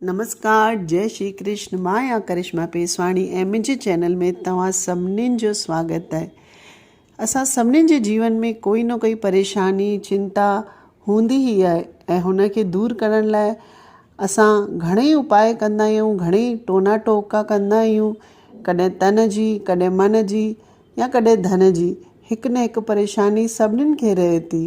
نمسڪار جئي شري ڪرشن مان آهيان ڪرشما پيسواڻي ۽ منهنجي چينل ۾ توهان سڀنين جو سواگت آهي. اسان سڀنين جي جيون ۾ ڪوئي نه ڪوئي پريشاني چنتا هوندي ئي آهي ۽ هن کي دور ڪرڻ لاء اسان گهڻي ئي اپاء ڪندا آهيون گهڻي ئي ٽونا ٽوڪا ڪندا آهيون ڪڏهن تن جي ڪڏهن من جي يا ڪڏهن ڌن جي هڪ نه هڪ پريشاني سڀنين کي رهي ٿي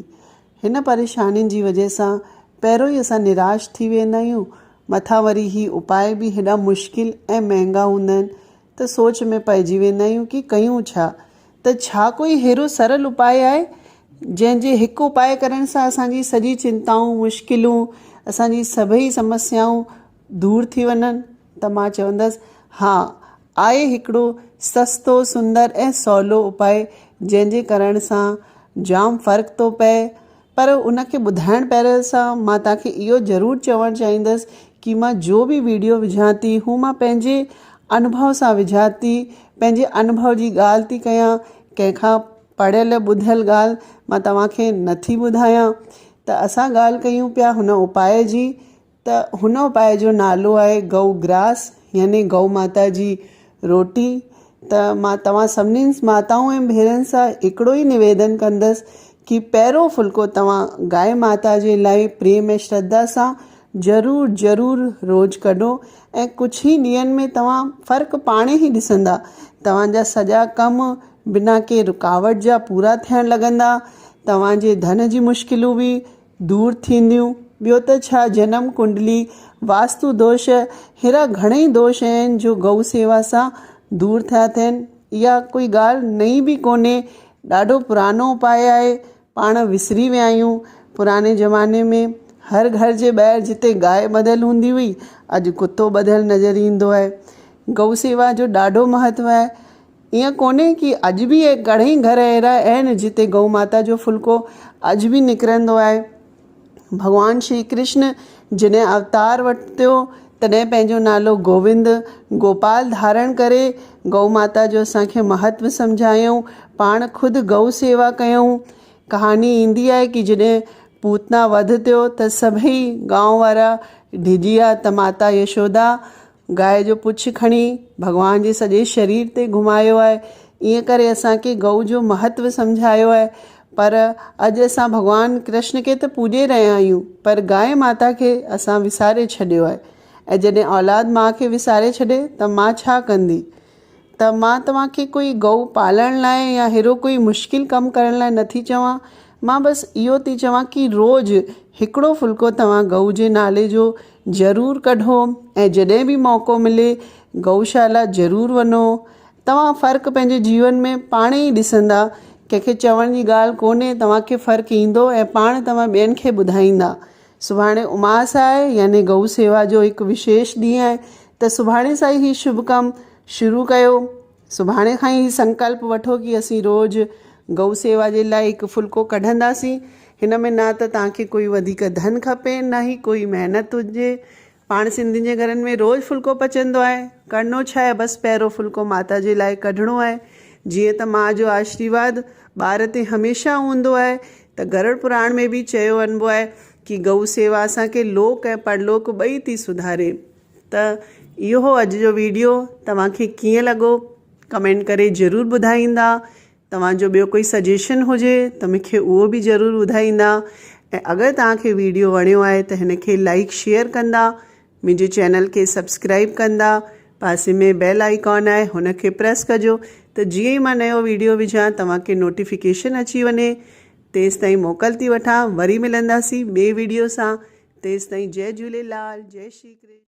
هن پريشانين جي وجهه سان پهريون ئي اسان نراش ٿي ويندا آهيون، مٿان وري هي اپاء به هيڏا مشڪل ۽ مهنگا هوندا آهن ته سوچ ۾ پئجي ويندا آهيون ڪي ڪيون ڇا؟ ته ڇا ڪوئي ههڙو سرل اپاء آهي جنهن جي هڪ اپاء ڪرڻ سان اسان جي سڄي چنتائون، مشڪلون، اسان جي سڀئي سمسيائون دور ٿي وڃن؟ ته مان چوندس ها آهي هڪڙو سستو، سندر ۽ سولو اپاء جنهن جي ڪرڻ سان جام فرق ٿو پئي پر ان کي ٻڌائڻ پهريان سان مان توهان کي اهو ضرور چوڻ چاهيندس ڪي مان جو به ويڊيو وجهان ٿي هو مان پنهنجي انڀو سان وجهان ٿي پنهنجي انڀو جي ڳالهه ٿي ڪيان ڪنهن کان پڙهيل ٻڌل ڳالهه مان توهان کي نٿي ٻڌايان ته اسان ڳالهه ڪيون پيا هن اپاء جي ته هن اپاء جو نالو آهي گئو گراس يعني گئو ماتا جي روٽي ته مان توهان سڀني ماتائون ۽ ڀينرن سان هڪڙو ئي نويدن ڪندس ڪي پهريون ڦلڪو توهان گائي ماتا جي لاء پريم ۽ شرڌا سان ضرور ضرور روز ڪڍو ۽ ڪجهه ئي ڏينهن ۾ توهان فرق پاڻ ئي ڏسندا توهان جا سڄا ڪم بنا ڪنهن رڪاوٽ جا پورا ٿيڻ لڳندا توهان جي ڌن جي مشڪلون به دور ٿينديون، ٻيو ته ڇا جنم ڪنڊلي، واستو دوش، ههڙا گهڻئي دوش آهن جو گئو سيوا سان دور ٿيا ٿين، اها ڪوئي ڳالهه نئين به ڪونهي، ڏاڍو پراڻو اپاء آهي، پاڻ وسري ويا آهيون، پراڻي زماني ۾ هر گهر جي ٻاهر جتي گاء ٻڌل هوندي هئي، اڄ ڪتو ٻڌل نظر ايندو آهي، گئو سيوا جو ڏاڍو مهتو آهي، ائين ڪونهي ڪي اڄ به گهڻئي گهر اهڙا آهن جتي گئو ماتا جو ڦلڪو اڄ به نڪرندو آهي. ڀڳوان شري ڪرشن جڏهن اوتار ورتو تڏهن پنهنجو نالو گووند گوپال ڌارڻ ڪري گئو ماتا جو اسان کي مهتو سمجهايائون پاڻ خود گئو سيوا ڪيائون. ڪهاڻي ايندي آهي ڪي جڏهن پوتنا وڌ ٿيو ته سڀئي گانو وارا ڊڄي ويا ته ماتا يشودا گاء جو پڇ کڻي ڀڳوان جي سڄي شرير تي گهمايو آهي ائين ڪري اسان کي گئو جو مهتو سمجهايو آهي پر اڄ اسان ڀڳوان ڪرشن کي ته پوڄي رهيا آهيون پر گاء ماتا کي اسان وساري ڇڏيو آهي ۽ جڏهن اولاد ماء کي وساري ڇڏي ته ماء ڇا ڪندي ته مان توهان کي ڪوئي گئو پالڻ لاء يا ههڙو ڪوئي مشڪل ڪم ڪرڻ لاء نٿي چوان، مان بس اهو ٿي چوان ڪي روز هڪڙو ڦلڪو توهان گئو جي نالي جو ضرور ڪڍو ۽ جڏهن به موقعو ملي گئوشالا ضرور وڃو. توهان فرق پنهنجي جيون ۾ پاڻ ئي ڏسندا، ڪنهن کي چوڻ جي ڳالهه ڪونهي، توهان کي فرق ايندو ۽ پاڻ توهان ٻين کي ٻڌائيندا. سڀاڻي اماس آهي يعني گئو سيوا جو هڪ وشيش ڏينهن آهي ته سڀاڻي سان ئي هي شڀ ڪم شروع ڪيو. سڀاڻي کان ئي هي سنڪلپ وٺو ڪي اسين روز گئو سيوا جي لاء هڪ ڦلڪو ڪڍنداسين. هن ۾ نه ته توهان کي ڪوئي وڌيڪ ڌن کپي نه ئي ڪوئي محنت هجي. پاڻ سنڌين جي گهرن ۾ روز ڦلڪو پچندو آهي. ڪرڻو ڇا آهي بس پهريون ڦلڪو ماتا جي لاء ڪڍڻو آهي. جيئن ته ماء جو آشريواد ٻار تي هميشه هوندو آهي ته گرڙ پراڻ ۾ به چيو وڃبو آهي ڪي گئو سيوا اسان کي لوڪ ۽ پرلوڪ ٻئي ٿي سڌاري. ته اهو هو اڄ جو ويڊيو توهان کي ڪيئن لڳو ڪمينٽ ڪري ضرور ٻڌائيندا. توهان جو ٻيو ڪوئي سجيشن هجي ته مون کي اهو به ضرور ٻڌائيندا ۽ اگر توهان کي ويڊيو وڻيو آهي ته هن کي لائيڪ شيئر ڪندا منهنجي چينل کي سبسڪرائيب ڪندا پاسي ۾ بيل آئيڪان آهي هن کي پريس ڪجو ته جيئن ئي مان نيو ويڊيو وجهان توهان کي نوٽيفڪيشن اچي وڃي تيستائين موڪل ٿي وٺان وري ملنداسين ٻي ويڊيو سان تيستائين جئي جهوليلال جئي شري ڪرشن.